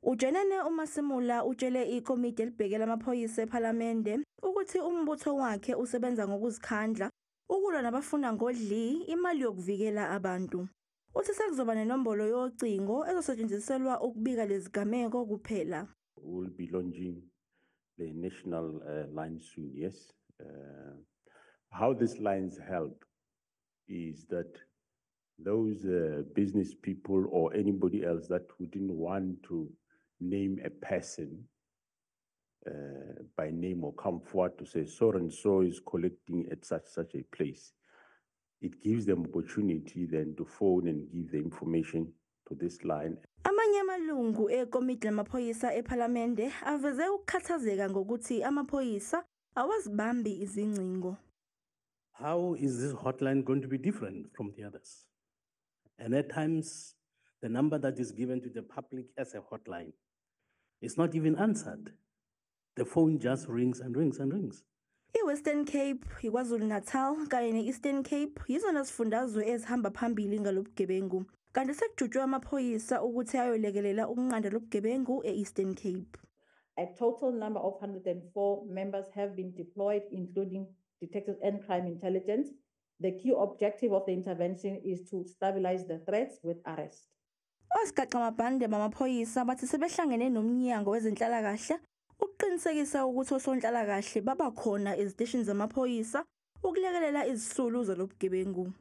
Ujenene uMasemola utshele ikomiti elibhekele amaphoyisa ePhalamende ukuthi umbutho wakhe usebenza ngokuzikhandla ukulwa nabafuna ngodli imali yokuvikela abantu. Uthi sekuzoba nenombolo yocingo ezosetshenziselwa ukubika lezigameko kuphela. We'll be launching the national line soon, yes. How these lines help is that those business people or anybody else that wouldn't want to name a person by name or come forward to say so and so is collecting at such a place. It gives them opportunity then to phone and give the information to this line. Amanye amalungu ekomiti lamaphoyisa ePhalamende aveze ukukhathazeka ngokuthi amaphoyisa awazibambi izingcingo. How is this hotline going to be different from the others? And at times, the number that is given to the public as a hotline is not even answered. The phone just rings and rings and rings. I-Western Cape, iKwaZulu-Natal kanye ne-Eastern Cape yizona zifundazwe ezihamba phambili ngalobugebengu. Kanti sekujutshwe amaphoyisa ukuthi ayolekelela ukunqanda lobugebengu e-Eastern Cape. A total number of 104 members have been deployed, including detectives and crime intelligence. The key objective of the intervention is to stabilize the threats with arrest. Osigaxamabhande bamaphoyisa bathi sebehlangene nomnyango wezenhlalakahle ukuqinisekisa ukuthi osonhlalakahle babakhona eziteshini zamaphoyisa ukulekelela izisulu zalobugebengu.